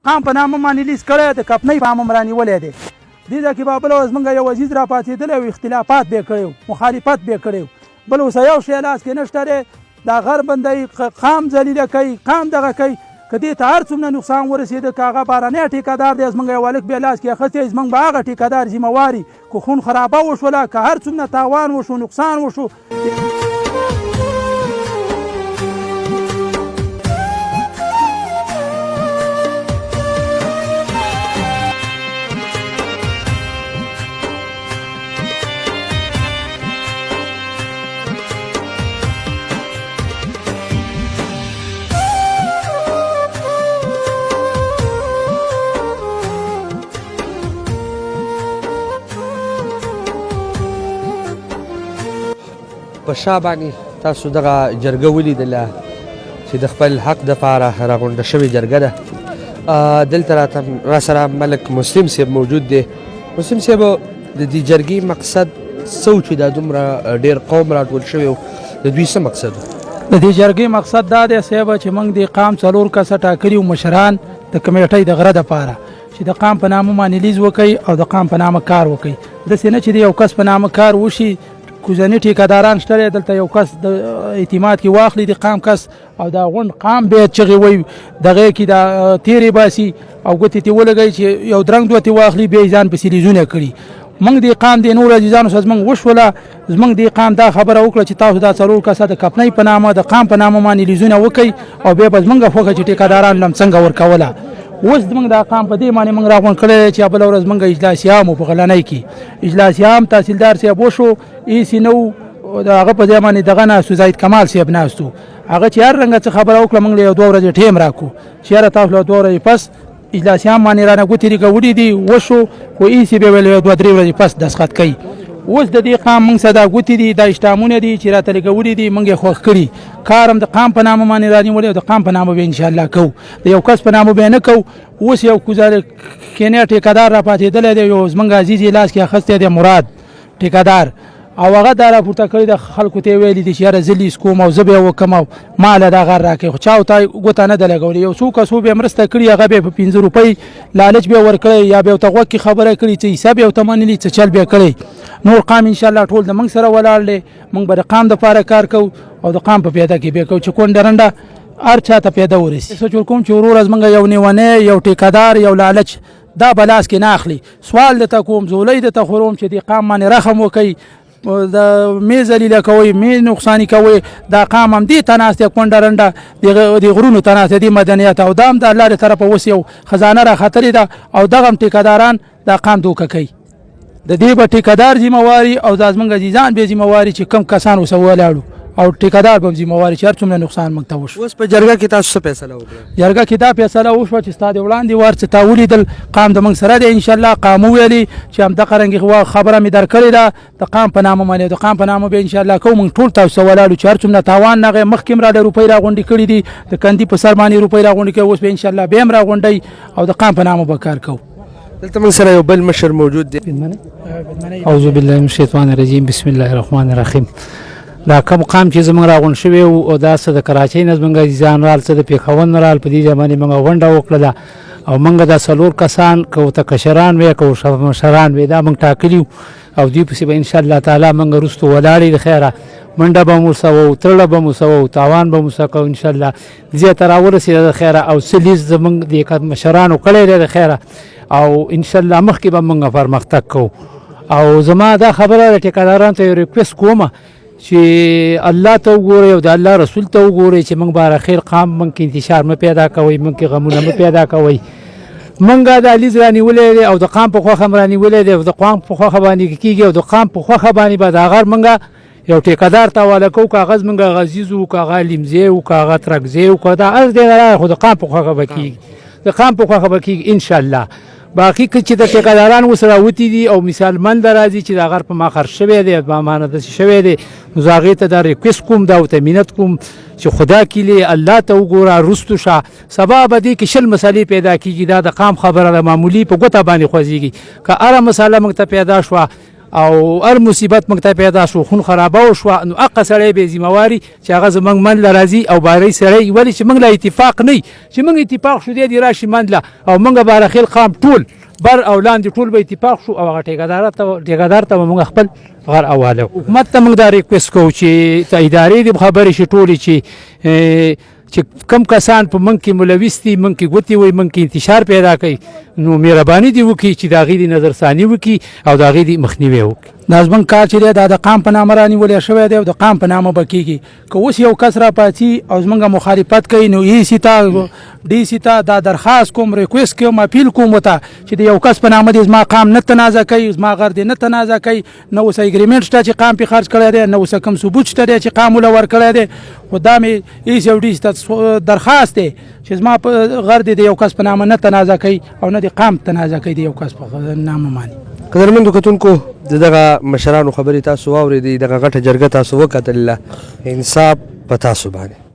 قام په نامه باندې لیز کړی، د کپنۍ په نامه رانیولی دی. دې ځای کې به بله ورځ موږ یو عزیز راپاڅېدلی او اختلافات به یې کړی وو، مخالفت به یې کړی وو. بل اوس یو شی لاس کې نشته دی، دا غر بندوي، قام ذلیله کوي، قام دغه کوي. که دې ته هر څومره نقصان ورسېده، که هغه بهرنی ټیکهدار دی، زموږ یو هلک بیا لاس کې اخیستی، زموږ به هغه ټیکهدار ذمه واري. که خون خرابه وشوله، که هر څومره تاوان وشو، نقصان وشو، په شا باندې تاسو دغه جرګه ولیدله چې د خپل حق د پاره راغونډه شوې جرګه ده. دلته راته راسره ملک مسلم صاحب موجود دی. مسلم صاحب، د دې جرګې مقصد څه و چې دا دومره ډېر قوم راټول شوی و، د دوی څه مقصد و؟ د دې جرګې مقصد دا دی صاحب چې موږ د قام څلور کسه ټاکلي مشران د کمیټۍ د غره دپاره چې د قام په نامه باندې لیز وکړي او د قام په نامه کار وکړي. داسې نه چې د یو کس په نامه کار وشي. کوزني ټیکهداران شته، دلته یو کس د اعتماد کې واخلي د قام کس، او دا غونډ قام به چغې وایي، دغه کې دا تیرې باسي او ګوتې ته ولګوي چې یو درنګ دوه ته واخلي، بیا یې ځان پسې لیزونه کړي. موږ د قام د نور عزیزانو سره زموږ وشوله، زموږ د قام دا خبره وکړه چې تاسو دا څلور کسه د کپنۍ په نامه د قام په نامه باندې لیزونه وکړئ او بیا به زموږ خوښه چې ټیکهداران لم څنګه ورکوله. اوس زموږ دا قام په دې باندې موږ راغونډ کړی چې بله ورځ موږ اجلاس عام په غلنۍ کې اجلاس عام تحصیلدار صاحب وشو، ایسي نه و، د هغه په ځای باندې دغه ناست زاهد کمال صاحب ناست و. هغه چې هر رنګه څه خبره وکړه، موږ له یو دوه ورځې ټیم راکړو چې یاره تاسو له دوه ورځې پس اجلاسیان باندې رانه ګوتې لګولې دي وشو، خو ایسي به ویل یو دوه درې ورځې پس دستخط کوي. اوس د دې قام موږ سره دا ګوتې دي، دا اشتامونه دي چې راته لګولې دي، موږ یې خوښ کړي. کار هم د قام په نامه باندې رانیولی او د قام په نامه به انشاءالله کوو، د یو کس په نامه به نه کوو. اوس یو کوزه کینې ټیکهدار راپاڅېدلی دی، یو زموږ عزیز یې لاس کې اخیستی دی، مراد ټیکهدار، او هغه دا راپورته کړی د خلکو ته ویلي دي چې یاره زه لیز کوم او زه به یې وکړم او ما له دا غر راکړي، خو چا ورته ګوته نه ده لګولې. یو څو کسو به یې مرسته کړي، هغه به یې په 5 روپۍ لالچ به یې ورکړی یا به یې ورته غوږ کې خبره کړي، څه حصه به یې ورته منلي، څه چل به یې کړی. نور قام انشاءالله ټول د موږ سره ولاړ دی، موږ به د قام دپاره کار کوو او د قام په پیدا کې به کوو چې کونډه رنډه هر چا ته پیدا ورسي. سوچ ورکوم چې وروره زموږ یو نیونی، یو ټیکهدار، یو لالچ دا به لاس کې نه اخلي. سوال درته کوم، ځولۍ درته خوروم چې دې قام باندې رحم وکړئ، د مې ذلیله کوئ، مې نقصاني کوئ. دا قام هم دې ته ناست دی، کونډه رنډه د غرونو ته ناست دی، دې مدنیت او دا هم د الله له طرفه اوس یو خزانه راختلې ده او دغه هم ټیکهداران دا قام دوکه کوي. د دې به ټیکهدار ذمه واري او دا زموږ عزیزان به ذمه واري چې کم کسان اوس ولاړو، او ټیکهدار به هم ذمه واري چې هر څومره نقصان موږ ته وشو. اوس په جرګه کې تاسو څه فیصله وکړه؟ جرګه کې دا فیصله وشوه چې ستا د وړاندې وار څه تا ولیدل، قام د موږ سره دی انشاءالله. قام وویلې چې همدغه رنګې خبره مې درکړې ده د قام په نامه باندې، د قام په نامه به انشاءالله کوو. موږ ټول تاسو ولاړو چې هر څومره تاوان نغی، مخکې هم راله روپۍ راغونډې کړې دي، د کندي په سر باندې روپۍ راغونډې کړې، اوس به انشاءالله بیا هم راغونډوي او د قام په نامه به کار کوو. دلته موږ سره یو بل مشر موجود دی. اعوذ بالله من الشیطان الرجیم، بسم الله الرحمن الرحیم. دا کوم قام چې زمونږ راغونډ شوی او دا څه د کراچۍ نه زمونږ عزیزان رال، څه د پېښور نه رال، په دې ځای باندې موږ غونډه وکړله او موږ دا څلور کسان که ورته کشران وی که مشران وی دا موږ ټاکلي او دوی پسې به انشاءالله تعالی موږ وروستو ولاړې د خیره، منډه به مو ورسوو، ترړه به مو ورسوو، تاوان به مو ورسره کوو انشاءالله. ځای ته راورسېده د خیره او څه لیز زمونږ د مشرانو کړی دی د خیره او انشاءالله مخکې به موږ پرمختګ کوو. او زما دا خبره ده ټیکهدارانو ته یو ریکویسټ کوم چې الله ته وګورئ او د الله رسول ته وګورئ چې موږ بار خیر قام موږ کې انتشار مه پیدا کوئ، موږ کې غمونه مه پیدا کوئ. موږ دا لیز رانیولی دی او د قام په خوښه هم رانیولی دی او د قام په خوښه باندې کېږي او د قام په خوښه باندې به دا غر موږ یو ټیکهدار ته حواله کوو. که هغه زموږ غزیز و، که هغه علیمزی و، که هغه ترکزی و، که دا هر ځای راغی خو د قام په خوښه به کېږي، د قام په خوښه به کېږي انشاءالله. باقي که چې د ټیکهداران اوس راوتي دي او مثال مند راځي چې دا غر په ما خرڅ شوی دی، په ما نه داسې شوی دی، نو زه هغې ته دا ریکویسټ کوم، دا ورته منت کوم چې خدا کیلې الله ته وګوره، وروستو شه، سبا به دې کې 20 مسالې پیدا کېږي. دا د قام خبره ده، معمولي په ګوته باندې خوځېږي. که هره مساله موږ ته پیدا شوه او هر مصیبت موږ ته پیدا شو، خون خرابه وشوه، نو هغه سړی به ذمه واري چې هغه زموږ من له راځي او باري سړی. ولې چې موږ له اتفاق نه، چې موږ اتفاق شو، دی راشي من له او موږ بارخیل قام ټول بر او لاندې ټول به اتفاق شو او هغه ټیکهدار ته موږ خپل غر حواله. حکومت ته موږ دا ریکوست کوو چې ته ادارې دې خبرې شي ټولې چې کم کسان په منګ کې ملوث دي، منګ کې ګوتې وي، منګ کې انتشار پیدا کوي، نو مهرباني دې وکړي چې د هغې دې نظر ثاني وکړي او د هغې دې مخنیوی وکړي. دا زمونږ کار چې دی، دا د قام په نامه رانیولی شوی دی او د قام په نامه به کېږي. که اوس یو کس را پاڅي او زمونږ مخالفت کوي، نو ای سي ته، ډي سي ته دا درخواست کوم، ریکوست کوم، اپیل کوم ورته چې د یو کس په نامه دې زما قام نه تنازع کوي، زما غر دې نه تنازع کوي. نه اوس اګریمنټ شته چې قام پې خرج کړی دی، نه اوس کوم ثبوت شته دی چې قام وله ورکړی دی. خو دا مې ای سي او ډي سي ته درخواست دی چې زما په غر دې د یو کس په نامه نه تنازع کوي او نه د قام تنازع کوي د یو کس په نامه باندې. قدرمندو کتونکو، د دغه مشرانو خبرې تاسو واورېدې، دغه غټه جرګه تاسو وکتله. انصاف په تاسو باندې.